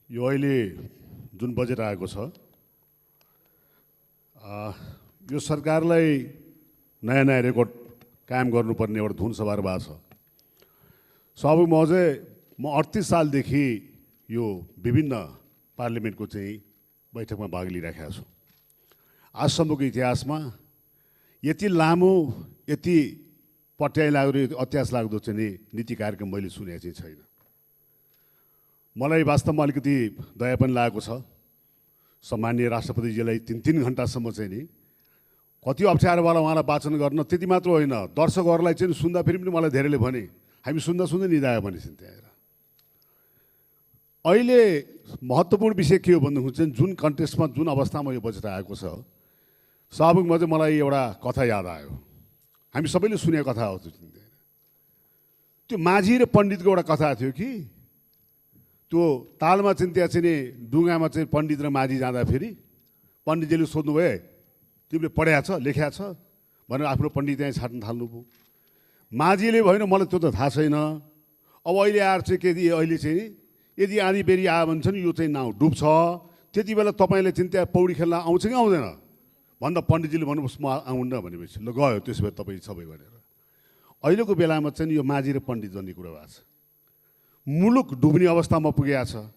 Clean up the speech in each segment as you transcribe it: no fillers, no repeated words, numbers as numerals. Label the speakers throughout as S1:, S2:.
S1: यो अहिले जुन बजेट आएको छ यो सरकारलाई नयाँ नयाँ रेकर्ड कायम गर्नुपर्ने एउटा धुन सवार भएको छ। स्वाभाविक महोदय, म 38 सालदेखि यो विभिन्न पार्लिमेन्टको चाहिँ बैठकमा भाग लिइराखेको छु। आजसम्मको इतिहासमा यति लामो, यति पट्याइ लाग्दो, अत्यास लाग्दो चाहिँ नीति कार्यक्रम मैले सुनेको चाहिँ छैन। मलाई वास्तवमा अलिकति दया पनि लागेको छ। सम्माननीय राष्ट्रपतिजीलाई 3 घण्टासम्म चाहिँ नि कति अप्ठ्यारोवाला उहाँलाई वाचन गर्न, त्यति मात्र होइन, दर्शकहरूलाई चाहिँ सुन्दा फेरि पनि मलाई धेरैले भने हामी सुन्दा सुन्दै निदायो भनेछन् त्यहाँ। अहिले महत्त्वपूर्ण विषय के हो भन्दाखेरि चाहिँ जुन कन्टेक्स्टमा, जुन अवस्थामा यो बजेट आएको छ, स्वाभाविकमा चाहिँ मलाई एउटा कथा याद आयो। हामी सबैले सुनेको कथा हो त्यो माझी र पण्डितको एउटा कथा थियो कि त्यो तालमा चाहिँ त्यहाँ चाहिँ डुङ्गामा चाहिँ पण्डित र माझी जाँदाखेरि पण्डितजीले सोध्नुभयो, तिमीले पढ्या छ, लेख्या छ भनेर आफ्नो पण्डित त्यहाँ छाट्न थाल्नुभयो। माझीले होइन, मलाई त्यो त थाहा छैन, अब अहिले आएर चाहिँ के अहिले चाहिँ यदि आधी बेरी आयो भने चाहिँ यो चाहिँ नाउ डुब्छ, त्यति बेला तपाईँले चाहिँ त्यहाँ पौडी खेल्न आउँछ कि आउँदैन भन्दा पण्डितजीले भन्नुहोस् म आउन्न भनेपछि ल गयो त्यसो भए तपाईँ सबै भनेर। अहिलेको बेलामा चाहिँ यो माझी र पण्डित भन्ने कुरा भएको छ। मुलुक डुब्ने अवस्थामा पुगेको छ।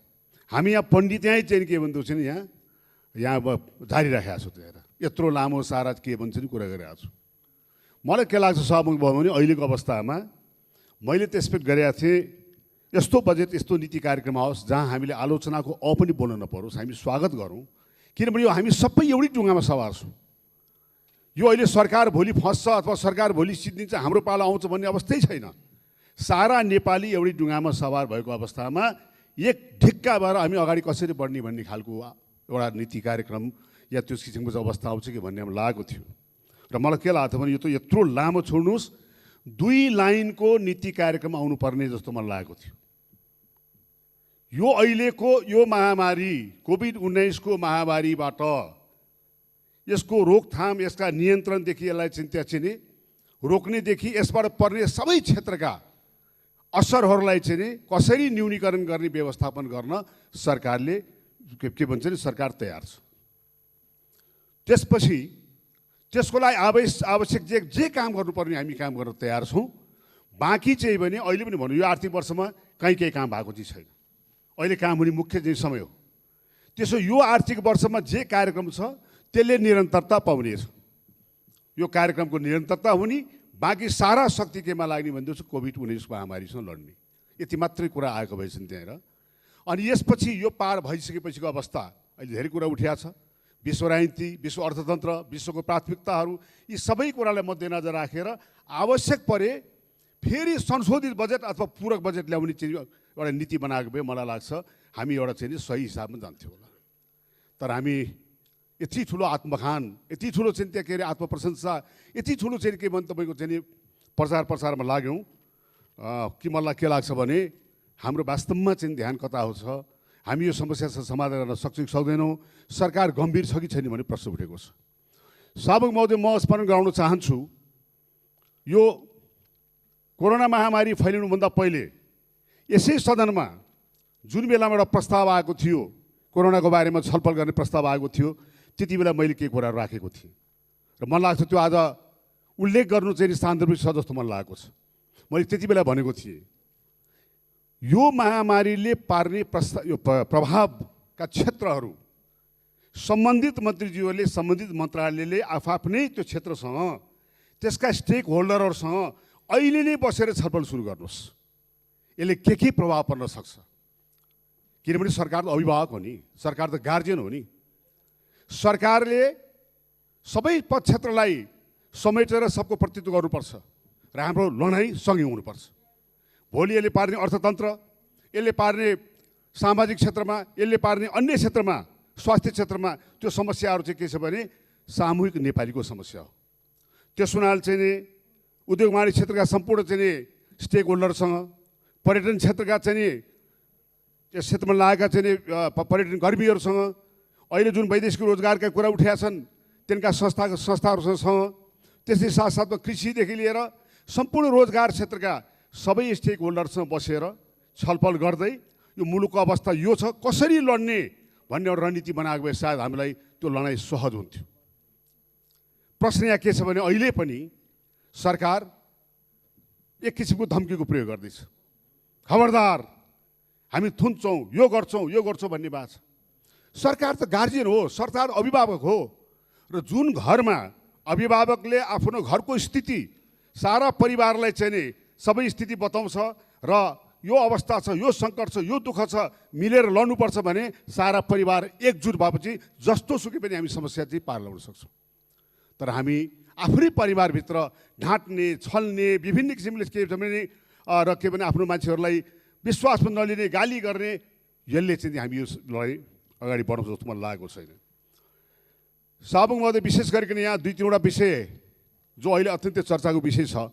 S1: हामी यहाँ पण्डित यहीँ चाहिँ के भन्दो छ नि यहाँ अब जारी राखेको छु त्यहाँ यत्रो लामो सारा के भन्छ नि कुरा गरिरहेको छु। मलाई के लाग्छ स्वाभाविक भयो भने अहिलेको अवस्थामा मैले त एक्सपेक्ट गरेका थिएँ यस्तो बजेट, यस्तो नीति कार्यक्रम आओस् जहाँ हामीले आलोचनाको पनि बोल्न नपरोस्, हामी स्वागत गरौँ। किनभने यो हामी सबै एउटै डुङ्गामा सवार छौँ। यो अहिले सरकार भोलि फस्छ अथवा सरकार भोलि सिद्धिन्छ, हाम्रो पालो आउँछ भन्ने अवस्थै छैन। सारा नेपाली एउटै डुङ्गामा सवार भएको अवस्थामा एक ढिक्का भएर हामी अगाडि कसरी बढ्ने भन्ने खालको एउटा नीति कार्यक्रम या त्यो किसिमको अवस्था आउँछ कि भन्ने मलाई लागेको थियो। र मलाई के लाग्थ्यो भने यो त यत्रो लामो छोड्नुहोस्, 2 लाइनको नीति कार्यक्रम आउनुपर्ने जस्तो मलाई लागेको थियो। यो अहिलेको यो महामारी कोभिड-19 को महामारीबाट यसको रोकथाम, यसका नियन्त्रणदेखि यसलाई चिन्ता चाहिँ रोक्नेदेखि यसबाट पर्ने सबै क्षेत्रका असरहरूलाई चाहिँ कसरी न्यूनीकरण गर्ने व्यवस्थापन गर्न सरकारले के भन्छ नि सरकार तयार छ। त्यसपछि त्यसको लागि आवश्यक जे काम गर्नुपर्ने हामी काम गर्न तयार छौँ। बाँकी चाहिँ भने अहिले पनि भन्नु यो आर्थिक वर्षमा केही काम भएको चाहिँ छैन। अहिले काम हुने मुख्य चाहिँ समय हो। त्यसो यो आर्थिक वर्षमा जे कार्यक्रम छ त्यसले निरन्तरता पाउने छ। यो कार्यक्रमको निरन्तरता हुने, बाँकी सारा शक्ति केमा लाग्ने भन्दैछु कोभिड-19 महामारीसँग लड्ने, यति मात्रै कुरा आएको भएछन् त्यहाँ। अनि यसपछि यो पार भइसकेपछिको अवस्था अहिले धेरै कुरा उठिया छ। विश्व राजनीति, विश्व अर्थतन्त्र, विश्वको प्राथमिकताहरू, यी सबै कुरालाई मध्यनजर राखेर आवश्यक परे फेरि संशोधित बजेट अथवा पूरक बजेट ल्याउने चाहिँ एउटा नीति बनाएको भए मलाई लाग्छ हामी एउटा चाहिँ सही हिसाबमा जान्थ्यौँ होला। तर हामी यति ठुलो आत्मखान, यति ठुलो चाहिँ त्यहाँ के अरे आत्मप्रशंसा, यति ठुलो चाहिँ के भन्छ तपाईँको चाहिँ प्रचारमा लाग्यौँ कि मलाई के लाग्छ भने हाम्रो वास्तवमा चाहिँ ध्यान कता हो छ, हामी यो समस्यासँग समाधान गर्न सक्छौँ कि सक्दैनौँ, सरकार गम्भीर छ कि छैन भन्ने प्रश्न उठेको छ। स्वाभाविक महोदय, म स्मरण गराउन चाहन्छु यो कोरोना महामारी फैलिनुभन्दा पहिले यसै सदनमा जुन बेलामा एउटा प्रस्ताव आएको थियो, कोरोनाको बारेमा छलफल गर्ने प्रस्ताव आएको थियो, त्यति बेला मैले के कुराहरू राखेको थिएँ र मलाई लाग्छ त्यो आज उल्लेख गर्नु चाहिँ सान्दर्भिक छ जस्तो मलाई लागेको छ। मैले त्यति बेला भनेको थिएँ यो महामारीले पार्ने यो प्रभावका क्षेत्रहरू सम्बन्धित मन्त्रीज्यूहरूले, सम्बन्धित मन्त्रालयले आफ्नै त्यो क्षेत्रसँग, त्यसका स्टेक होल्डरहरूसँग अहिले नै बसेर छलफल सुरु गर्नुहोस्। यसले के प्रभाव पर्न सक्छ, किनभने सरकार त अभिभावक हो नि, सरकार त गार्जियन हो नि। सरकारले सबै क्षेत्रलाई समेटेर सबको प्रतिनिधित्व गर्नुपर्छ र हाम्रो लडाइँ सँगै हुनुपर्छ। भोलि यसले पार्ने अर्थतन्त्र, यसले पार्ने सामाजिक क्षेत्रमा, यसले पार्ने अन्य क्षेत्रमा, स्वास्थ्य क्षेत्रमा त्यो समस्याहरू चाहिँ के छ भने सामूहिक नेपालीको समस्या हो। त्यस हुनाले चाहिँ नि उद्योग वाणिज्य क्षेत्रका सम्पूर्ण चाहिँ नि स्टेक होल्डरसँग, पर्यटन क्षेत्रका चाहिँ नि त्यस क्षेत्रमा लागेका चाहिँ नि पर्यटन कर्मीहरूसँग, अहिले जुन वैदेशिक रोजगारका कुरा उठेका छन् तिनका संस्थाहरूसँग, त्यसै साथसाथमा कृषिदेखि लिएर सम्पूर्ण रोजगार क्षेत्रका सबै स्टेक होल्डरसँग बसेर छलफल गर्दै यो मुलुकको अवस्था यो छ, कसरी लड्ने भन्ने एउटा रणनीति बनाएको भए सायद हामीलाई त्यो लडाइँ सहज हुन्थ्यो। प्रश्न यहाँ के छ भने अहिले पनि सरकार एक किसिमको धम्कीको प्रयोग गर्दैछ। खबरदार, हामी थुन्छौँ, यो गर्छौँ भन्ने बात छ। सरकार त गार्जियन हो, सरकार अभिभावक हो, र जुन घरमा अभिभावकले आफ्नो घरको स्थिति सारा परिवारलाई चाहिँ नि सबै स्थिति बताउँछ र यो अवस्था छ, यो सङ्कट छ, यो दुःख छ, मिलेर लड्नुपर्छ भने सारा परिवार एकजुट भएपछि जस्तो सुकै पनि हामी समस्या चाहिँ पार ल्याउन सक्छौँ। तर हामी आफ्नै परिवारभित्र ढाँट्ने, छल्ने, विभिन्न किसिमले के भने र के भने आफ्नो मान्छेहरूलाई विश्वासमा नलिने, गाली गर्ने, यसले चाहिँ हामी यो लडाइँ अगाडि बढाउँछ जस्तो मलाई लागेको छैन। साबुङ महोदय, विशेष गरिकन यहाँ 2-3वटा विषय जो अहिले अत्यन्तै चर्चाको विषय छ,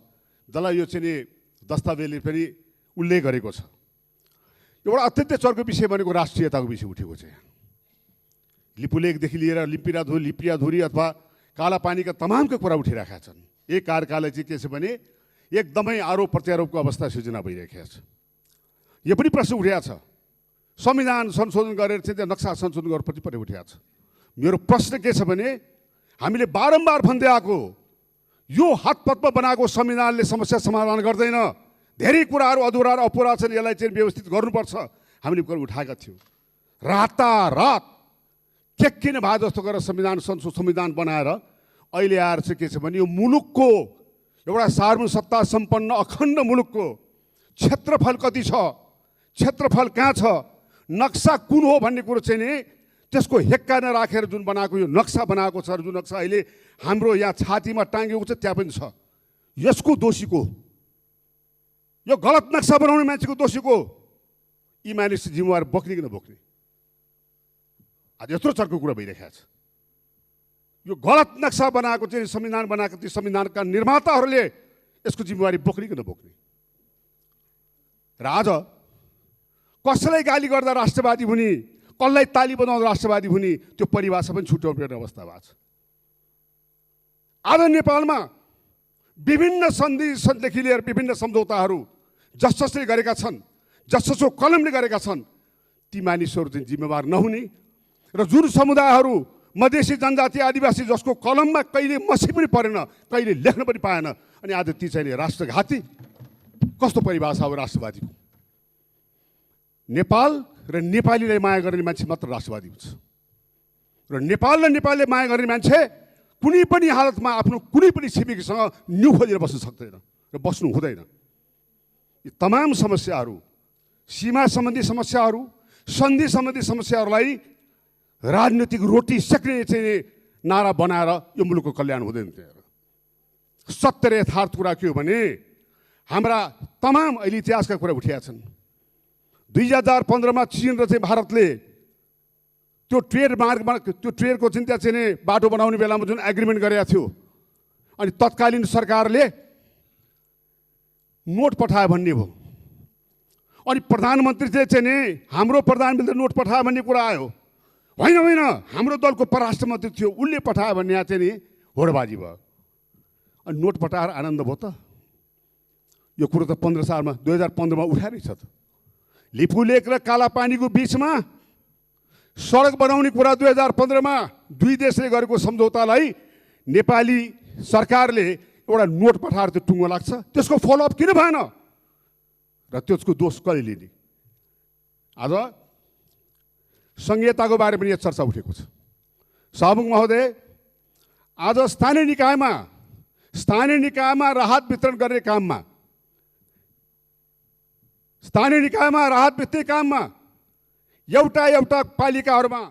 S1: जसलाई यो चाहिँ नि दस्तावेजले पनि उल्लेख गरेको छ। एउटा अत्यन्तै चर्को विषय भनेको राष्ट्रियताको विषय उठेको छ। लिपुलेखदेखि लिएर लिपियाधुरी अथवा कालापानीका तमामका कुरा उठिरहेका छन्। एक कार्यकालले चाहिँ के छ भने एकदमै आरोप प्रत्यारोपको अवस्था सिर्जना भइरहेको छ। यो पनि प्रश्न उठेको छ, संविधान संशोधन गरेर चाहिँ त्यहाँ नक्सा संशोधन गरेपछि पनि उठेको छ। मेरो प्रश्न के छ भने हामीले बारम्बार भन्दै आएको यो हातपतमा बनाएको संविधानले समस्या समाधान गर्दैन, धेरै कुराहरू अधुरा र अपुरा छन्, यसलाई चाहिँ व्यवस्थित गर्नुपर्छ, हामीले कुरा उठाएका थियौँ। रातारात के नभए जस्तो गरेर संविधान बनाएर अहिले आएर चाहिँ के छ भने यो मुलुकको एउटा सार्वभौम सत्ता सम्पन्न अखण्ड मुलुकको क्षेत्रफल कति छ, क्षेत्रफल कहाँ छ, नक्सा कुन हो भन्ने कुरो चाहिँ नि त्यसको हेक्का नराखेर जुन बनाएको यो नक्सा बनाएको छ, जुन नक्सा अहिले हाम्रो यहाँ छातीमा टाँगेको छ त्यहाँ पनि छ, यसको दोषीको, यो गलत नक्सा बनाउने मान्छेको दोषीको यी मानिस जिम्मेवार बोक्ने कि नबोक्ने? आज यत्रो चर्को कुरा भइरहेको छ। यो गलत नक्सा बनाएको चाहिँ संविधान बनाएको त्यो संविधानका निर्माताहरूले यसको जिम्मेवारी बोक्ने कि नबोक्ने? र आज कसैलाई गाली गर्दा राष्ट्रवादी हुने, कसलाई ताली बजाउँदा राष्ट्रवादी हुने, त्यो परिभाषा पनि छुट्याउनु पर्ने अवस्था भएको छ। आज नेपालमा विभिन्न सन्धिदेखि लिएर विभिन्न सम्झौताहरू जसले गरेका छन्, जसो कलमले गरेका छन्, ती मानिसहरू चाहिँ जिम्मेवार नहुने र जुन समुदायहरू मधेसी जनजाति आदिवासी जसको कलममा कहिले मसी पनि परेन, कहिले लेख्न पनि पाएन, अनि आज ती चाहिँ राष्ट्रघाती, कस्तो परिभाषा हो राष्ट्रवादीको? नेपाल र नेपालीलाई माया गर्ने मान्छे मात्र राष्ट्रवादी हुन्छ, र नेपाल र नेपालले माया गर्ने मान्छे कुनै पनि हालतमा आफ्नो कुनै पनि छिमेकीसँग न्यु खोजेर बस्न सक्दैन र बस्नु हुँदैन। यी तमाम समस्याहरू, सीमा सम्बन्धी समस्याहरू, सन्धि सम्बन्धी समस्याहरूलाई राजनीतिक रोटी सेक्ने चाहिँ नारा बनाएर यो मुलुकको कल्याण हुँदैन। सत्य र यथार्थ कुरा के हो भने हाम्रा तमाम अहिले इतिहासका कुरा उठिएका छन्। 2015मा चीन र चाहिँ भारतले त्यो ट्रेड मार्गमा त्यो ट्रेडको चिन्ता चाहिँ बाटो बनाउने बेलामा जुन एग्रिमेन्ट गरेका थियो, अनि तत्कालीन सरकारले नोट पठायो भन्ने भयो, अनि प्रधानमन्त्रीले चाहिँ नि हाम्रो प्रधानमन्त्री नोट पठायो भन्ने कुरा आयो। होइन, हाम्रो दलको परराष्ट्र मन्त्री थियो, उसले पठायो भन्ने यहाँ चाहिँ नि होडबाजी भयो। अनि नोट पठाएर आनन्द भयो त? यो कुरो त 2015मा उठाएरै छ त। लिपुलेख र कालापानीको बिचमा सडक बनाउने कुरा 2015मा दुई देशले गरेको सम्झौतालाई नेपाली सरकारले एउटा नोट पठाएर त्यो टुङ्गो लाग्छ, त्यसको फलोअप किन भएन र त्यसको दोष कसले लिने? आज संहिताको बारेमा पनि यो चर्चा उठेको छ। साबुङ महोदय, आज स्थानीय निकायमा राहत वितरण गर्ने काममा, स्थानीय निकायमा राहत वितरण काममा एउटा पालिकाहरूमा